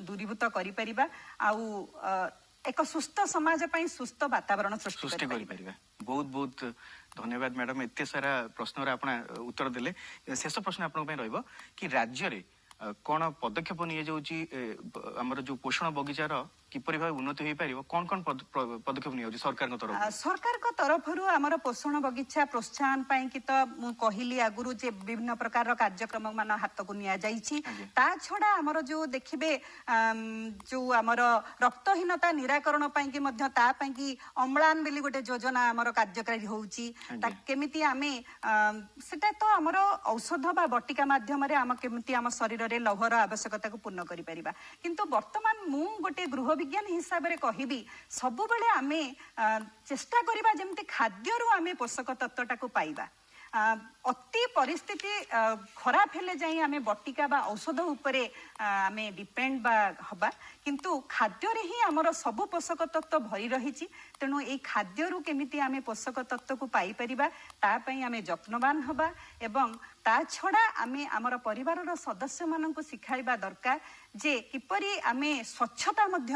ଦୂରୀଭୂତ କରିପାରିବା ଆଉ ଏକ ସୁସ୍ଥ ସମାଜ ପାଇଁ ସୁସ୍ଥ ବାତାବରଣ ସୃଷ୍ଟି ସୃଷ୍ଟି କରିପାରିବା। କରିପାରିବା। ବହୁତ ବହୁତ ଧନ୍ୟବାଦ ମ୍ୟାଡାମ, ଏତେ ସାରା ପ୍ରଶ୍ନର ଆପଣ ଉତ୍ତର ଦେଲେ। ଶେଷ ପ୍ରଶ୍ନ ଆପଣଙ୍କ ପାଇଁ ରହିବ କି ରାଜ୍ୟରେ କଣ ପଦକ୍ଷେପ ନିଆଯାଉଛି, ଆମର ଯୋଉ ପୋଷଣ ବଗିଚାର କିପରି ଭାବେ ଉନ୍ନତି ହେଇପାରିବ, କଣ କଣ ପଦକ୍ଷେପ ନିଆଯାଉଛି ସରକାରଙ୍କ ତରଫରୁ? ସରକାରଙ୍କ ତରଫରୁ ଆମର ପୋଷଣ ବଗିଚା ପ୍ରୋତ୍ସାହନ ପାଇଁ କି ତ ମୁଁ କହିଲି ଆଗରୁ ଯେ ବିଭିନ୍ନ ପ୍ରକାରର କାର୍ଯ୍ୟକ୍ରମ ମାନ ହାତକୁ ନିଆଯାଇଛି। ତା ଛଡା ଆମର ଯୋଉ ଦେଖିବେ, ଯୋଉ ଆମର ରକ୍ତହୀନତା ନିରାକରଣ ପାଇଁ କି ମଧ୍ୟ ତା ପାଇଁ କି ଅମ୍ଳାନ ବୋଲି ଗୋଟେ ଯୋଜନା ଆମର କାର୍ଯ୍ୟକାରୀ ହଉଛି। ତା କେମିତି ଆମେ, ସେଟା ତ ଆମର ଔଷଧ ବା ବଟିକା ମାଧ୍ୟମରେ ଆମ କେମିତି ଆମ ଶରୀରରେ ଲୌହର ଆବଶ୍ୟକତାକୁ ପୂର୍ଣ୍ଣ କରିପାରିବା। କିନ୍ତୁ ବର୍ତ୍ତମାନ ମୁଁ ଗୋଟେ ଗୃହ ବିଜ୍ଞାନୀ ହିସାବରେ କହିବି, ସବୁବେଳେ ଆମେ ଚେଷ୍ଟା କରିବା ଯେମିତି ଖାଦ୍ୟରୁ ଆମେ ପୋଷକ ତତ୍ତ୍ୱଟାକୁ ପାଇବା। ଅତି ପରିସ୍ଥିତି ଖରାପ ହେଲେ ଯାଇ ଆମେ ବଟିକା ବା ଔଷଧ ଉପରେ ଆମେ ଡିପେଣ୍ଡ ବା ହବା, କିନ୍ତୁ ଖାଦ୍ୟରେ ହିଁ ଆମର ସବୁ ପୋଷକ ତତ୍ତ୍ୱ ଭରି ରହିଛି। ତେଣୁ ଏଇ ଖାଦ୍ୟରୁ କେମିତି ଆମେ ପୋଷକ ତତ୍ତ୍ୱକୁ ପାଇପାରିବା ତା ପାଇଁ ଆମେ ଯତ୍ନବାନ ହବା ଏବଂ ତା ଛଡା ଆମେ ଆମର ପରିବାରର ସଦସ୍ୟମାନଙ୍କୁ ଶିଖାଇବା ଦରକାର ଯେ କିପରି ଆମେ ସ୍ୱଚ୍ଛତା ମଧ୍ୟ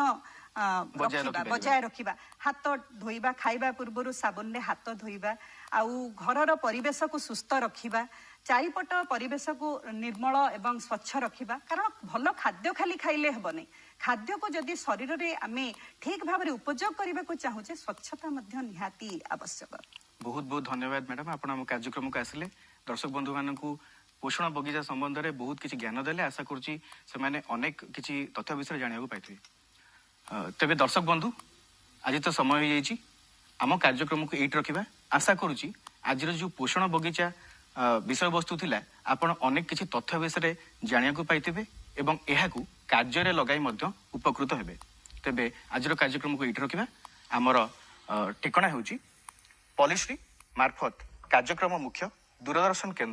ବଜାୟ ରଖିବା, ରଖିପାରିବା। ବଜାୟ ରଖିବା, ହାତ ଧୋଇବା, ଖାଇବା ପୂର୍ବରୁ ସାବୁନରେ ହାତ ଧୋଇବା, ଆଉ ଘରର ପରିବେଶକୁ ସୁସ୍ଥ ରଖିବା, ଚାରିପଟ ପରିବେଶକୁ ନିର୍ମଳ ଏବଂ ସ୍ୱଚ୍ଛ ରଖିବା। କାରଣ ଭଲ ଖାଦ୍ୟ ଖାଲି ଖାଇଲେ ହେବନି, ଖାଦ୍ୟକୁ ଯଦି ଶରୀରରେ ଆମେ ଠିକ ଭାବରେ ଉପଯୋଗ କରିବାକୁ ଚାହୁଁଛେ, ସ୍ୱଚ୍ଛତା ମଧ୍ୟ ନିହାତି ଆବଶ୍ୟକ। ବହୁତ ବହୁତ ଧନ୍ୟବାଦ ମ୍ୟାଡାମ, ଆପଣ ଆମ କାର୍ଯ୍ୟକ୍ରମକୁ ଆସିଲେ, ଦର୍ଶକ ବନ୍ଧୁମାନଙ୍କୁ ପୋଷଣ ବଗିଚା ସମ୍ବନ୍ଧରେ ବହୁତ କିଛି ଜ୍ଞାନ ଦେଲେ। ଆଶା କରୁଛି ସେମାନେ ଅନେକ କିଛି ତଥ୍ୟ ବିଷୟରେ ଜାଣିବାକୁ ପାଇଥିବେ। ତେବେ ଦର୍ଶକ ବନ୍ଧୁ, ଆଜି ତ ସମୟ ହେଇଯାଇଛି, ଆମ କାର୍ଯ୍ୟକ୍ରମକୁ ଏଇଠି ରଖିବା। ଆଶା କରୁଛି ଆଜିର ଯୋଉ ପୋଷଣ ବଗିଚା ବିଷୟବସ୍ତୁ ଥିଲା, ଆପଣ ଅନେକ କିଛି ତଥ୍ୟ ବିଷୟରେ ଜାଣିବାକୁ ପାଇଥିବେ ଏବଂ ଏହାକୁ କାର୍ଯ୍ୟରେ ଲଗାଇ ମଧ୍ୟ ଉପକୃତ ହେବେ। ତେବେ ଆଜିର କାର୍ଯ୍ୟକ୍ରମକୁ ଏଇଠି ରଖିବା। ଆମର ଠିକଣା ହେଉଛି ପଲିଶ୍ରୀ ମାର୍ଫତ କାର୍ଯ୍ୟକ୍ରମ ମୁଖ୍ୟ, ଦୂରଦର୍ଶନ କେନ୍ଦ୍ର।